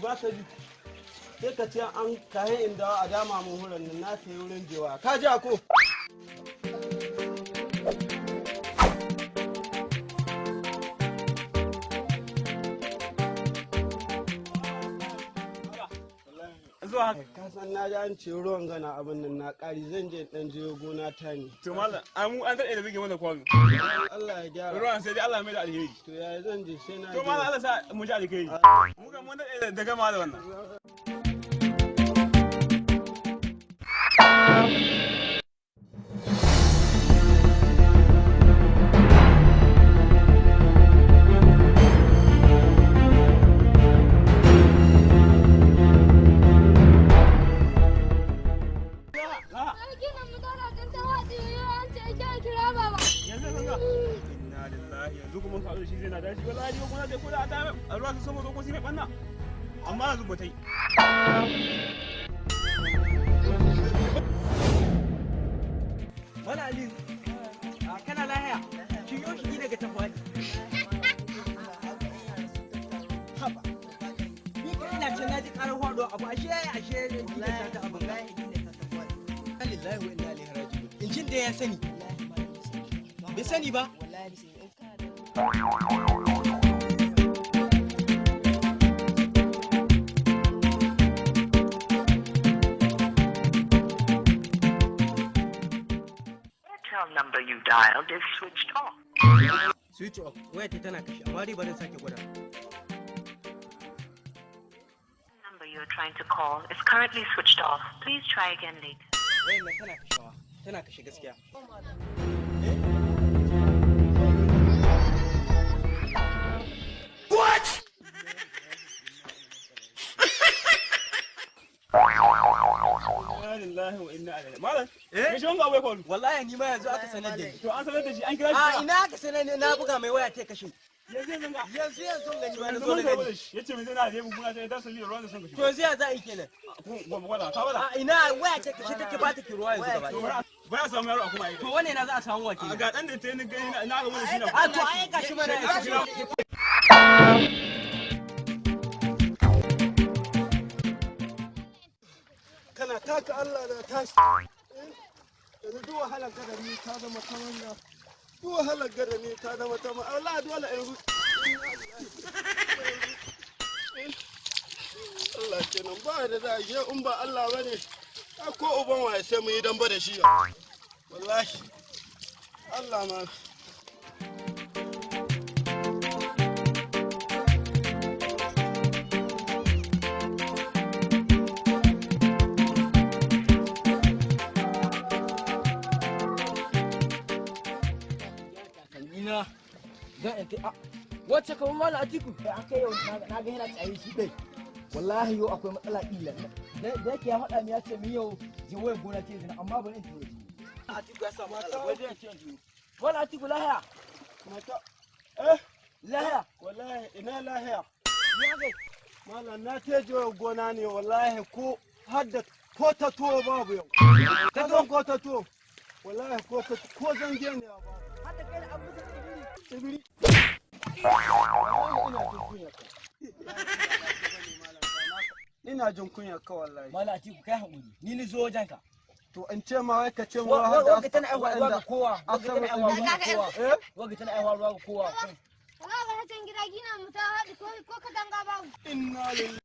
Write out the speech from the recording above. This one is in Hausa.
Ba ka ji, sai ka ce an kayan inda a dama mun huran nan na ta wurin jewa ka ji ko. Zuwa. Ka san na ji an ce ruwan gana abin nan na ƙari, zan je dan je gona ta ne. To mallam, an mu an daɗe da bige mana kwano. Allah ya gyara. Ruwan sai dai Allah mai da alheri. To yaya zan je sai na To mallam, Allah sa mu ji alheri. Mu ga mun daɗe da gama da wannan. Inna lillahi, yanzu kuma ka shi zai na dashi wallahi ko kuma dai ko da ta ruwa su sama zo ko sai mai banna. Amma yanzu ba ta yi. Wala Aliyu, kana lahiya? Kin yo shi daga tafani. Haba. Ni ka ina can naji karar hwado abu, ashe gina ta abu. Lillahi wa inna ilaihi raji'un. Injin da ya sani. Bai sani ba. Airtel number you dialed is switched off. Switch off. Wayar ta tana kashe, amma dai bari in sake gwada. Number you are trying to call is currently switched off. Please try again later. Wayar nan tana kashewa. Tana kashe gaskiya. Inna lillahi wa inna ilaihi. Malam, Eh? me shi wanga abu ya faru? Wallahi ni ma yanzu aka sanar da ni. To an sanar da shi, an kira shi. A ina aka sanar ne, na buga mai waya ta kashe. Yanzu yanzu ga. Yanzu yanzu gani ma na Yanzu zo mun na zo gani. da shi. Yace mai zai na da gona ta dan sabi ruwan da sun kashi. To yanzu ya za a yi kenan? Gobe gwada, ka gwada. A ina waya ce kashe take, ba ta ki ruwa yanzu gaba ɗaya. Ba ya samu yaro a kuma yi. To wane na za a samu wa kenan? Ga dan da ta yi gani na ga wani shi na. A to ai gashi mana yanzu. Kana taka Allah na tashi. Yanzu duk wahalar gada ni ta zama ta wanda, duk wahalar gada ni ta zama ta ma Allah, dole in Allah kenan ba da za a je in ba Allah ba ne ko uban waye sai mu yi damba da shi wallahi Allah ma. Takalmina don in a wacce kamar Malam Atiku. An kai yau na ga yana tsaye shi dai, wallahi yau akwai matsala kila da yake ya faɗa mi, ya ce min yau jiwai gona ce zina, amma bari in tuwo. Atiku ya samu matsala, wai zai ce in Malam Atiku lahiya? Mata eh. Lahiya? Wallahi ina lahiya. Ya kai. Malam, na teje gona ne wallahi, ko hadda ko ta tuwo babu yau. Ta tuwo ko ta tuwo. Wallahi ko ta ko zange ne babu. Hada kai da an musa tsibiri. Tsibiri. Wallahi ina jin kunyar ka. Ina jin kunyar ka wallahi. Malam Atiku, kai haƙuri, ni zo wajen ka. To in ce ma wai ka ce ma hadda Wagga tana aihuwa ruwa ga kowa, wagga tana aihuwa ruwa ga kowa. Eh? Wagga tana aihuwa ruwa ga kowa. Wala ga can gida gina mu ta haɗu ko katanga babu. Inna lillahi.